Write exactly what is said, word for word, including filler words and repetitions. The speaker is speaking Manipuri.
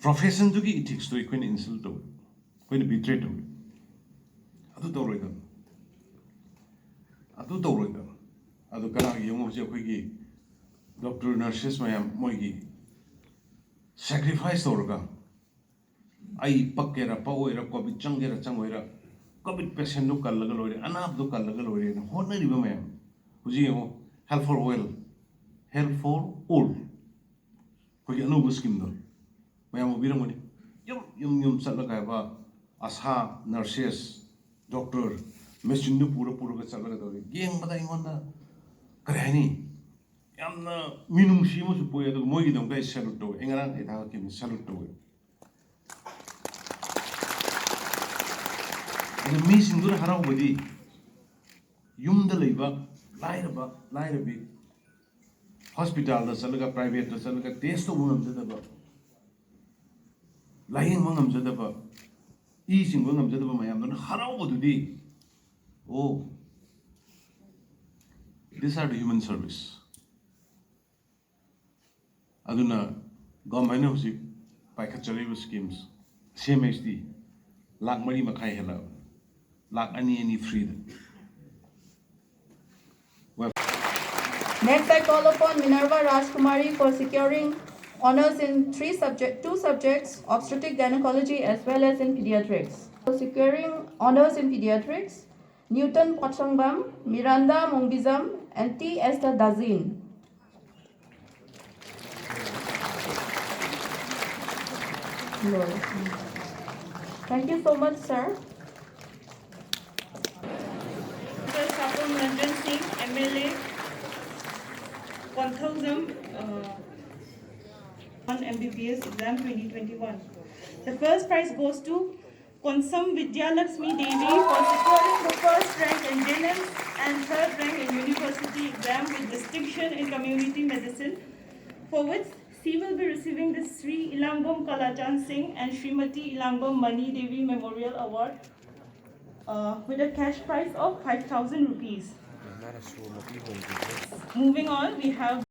ꯄ꯭ꯔꯣꯐꯦꯁꯟꯗꯨꯒꯤ ꯏꯊꯤꯛꯁꯇꯣ ꯑꯩꯈꯣꯏꯅ ꯏꯟꯁꯜ ꯇꯧꯏ, ꯑꯩꯈꯣꯏꯅ ꯕꯤꯇ꯭ꯔꯦ ꯇꯧꯏ꯫ ꯑꯗꯨ ꯇꯧꯔꯣꯏꯗꯕꯅꯤ, ꯑꯗꯨ ꯇꯧꯔꯣꯏꯗꯕꯅꯤ꯫ ꯑꯗꯨ ꯀꯅꯥꯒꯤ ꯌꯦꯡꯉꯨ, ꯍꯧꯖꯤꯛ ꯑꯩꯈꯣꯏꯒꯤ ꯗꯣꯛꯇꯔ, ꯅꯔꯁꯦꯁ ꯃꯌꯥꯝ ꯃꯣꯏꯒꯤ ꯁꯦꯀ꯭ꯔꯤꯐꯥꯏꯁ ꯇꯧꯔꯒ, ꯑꯩ ꯄꯛꯀꯦꯔꯥ ꯄꯛꯑꯣꯏꯔꯥ, ꯀꯣꯚꯤꯗ ꯆꯪꯒꯦꯔꯥ ꯆꯪꯉꯣꯏꯔꯥ, ꯀꯣꯚꯤꯗ ꯄꯦꯁꯦꯟꯗꯣ ꯀꯜꯂꯒ ꯂꯣꯏꯔꯦ, ꯑꯅꯥꯕꯗꯣ ꯀꯜꯂꯒ ꯂꯣꯏꯔꯦꯅ ꯍꯣꯠꯅꯔꯤꯕ ꯃꯌꯥꯝ, ꯍꯧꯖꯤꯛ ꯌꯦꯡꯉꯣ, Health for All, Health for All, ꯑꯩꯈꯣꯏꯒꯤ ꯑꯅꯧꯕ ꯁ꯭ꯀꯤꯝꯗꯣ ꯃꯌꯥꯝ ꯎꯕꯤꯔꯝꯒꯅꯤ꯫ ꯌꯨꯝ ꯌꯨꯝ ꯌꯨꯝ ꯆꯠꯂꯒ ꯍꯥꯏꯕ, ꯑꯁꯥ, ꯅꯔꯁꯦꯁ, ꯗꯣꯛꯇꯔ, ꯃꯦꯆꯤꯟꯗꯨ ꯄꯨꯔ ꯄꯨꯔꯒ ꯆꯠꯂꯒ ꯇꯧꯔꯤ꯫ ꯌꯦꯡꯕꯗ ꯑꯩꯉꯣꯟꯗ ꯀꯔꯤ ꯍꯥꯏꯅꯤ, ꯌꯥꯝꯅ ꯃꯤꯅꯨꯡꯁꯤ ꯑꯃꯁꯨ ꯄꯣꯛꯏ꯫ ꯑꯗꯨꯒ ꯃꯣꯏꯒꯤꯗꯃꯛꯇ ꯑꯩ ꯁꯦꯂꯨꯠ ꯇꯧꯋꯦ꯫ ꯑꯩ ꯉꯔꯥꯡ ꯑꯩ ꯊꯥꯒꯠꯈꯤꯕꯅꯤ, ꯁꯦꯂꯨꯠ ꯇꯧꯋꯦ꯫ ꯑꯗꯨ ꯃꯤꯁꯤꯡꯗꯨꯅ ꯍꯔꯥꯎꯕꯗꯤ, ꯌꯨꯝꯗ ꯂꯩꯕ ꯂꯥꯏꯔꯕ, ꯂꯥꯏꯔꯕꯤ, ꯍꯣꯁꯄꯤꯇꯥꯜꯗ ꯆꯠꯂꯒ, ꯄ꯭ꯔꯥꯏꯚꯦꯠꯇ ꯆꯠꯂꯒ ꯇꯦꯁ ꯇꯧꯕ ꯉꯝꯖꯗꯕ, ꯂꯥꯌꯦꯡꯕ ꯉꯝꯖꯗꯕ, ꯏ ꯆꯤꯡꯕ ꯉꯝꯖꯗꯕ ꯃꯌꯥꯝꯗꯨꯅ ꯍꯔꯥꯎꯕꯗꯨꯗꯤ, ꯑꯣ, these are the human service꯫ ꯑꯗꯨꯅ ꯒꯣꯔꯃꯦꯟꯅ ꯍꯧꯖꯤꯛ ꯄꯥꯏꯈꯠꯆꯔꯤꯕ ꯁ꯭ꯀꯤꯝꯁ, ꯁꯤ ꯑꯦꯝ ꯑꯩꯆ ꯗꯤ, ꯂꯥꯛ ꯃꯔꯤ ꯃꯈꯥꯏ ꯍꯦꯜꯂꯛꯑꯕꯅꯤ, ꯂꯥꯛ ꯑꯅꯤ ꯑꯅꯤ ꯐ꯭ꯔꯤꯗ꯫ Next, I call upon Minerva Rajkumari for securing honors in three subject, two subjects, obstetric gynecology as well as in pediatrics. For securing honors in pediatrics, Newton Pochongbam, Miranda Mongbijam, and T Esther Dazin. Thank you so much, sir. Doctor Sapam Ranjan Singh, M L A, one thousand, uh, one M B B S exam twenty twenty-one. The first prize goes to Konsam Vidya Lakshmi Devi for securing the first rank in prelims and third rank in university exam with distinction in community medicine, for which she will be receiving the Sri Ilambam Kalachand Singh and Srimati Ilambam Mani Devi Memorial Award, uh, with a cash prize of five thousand rupees. Moving on, we have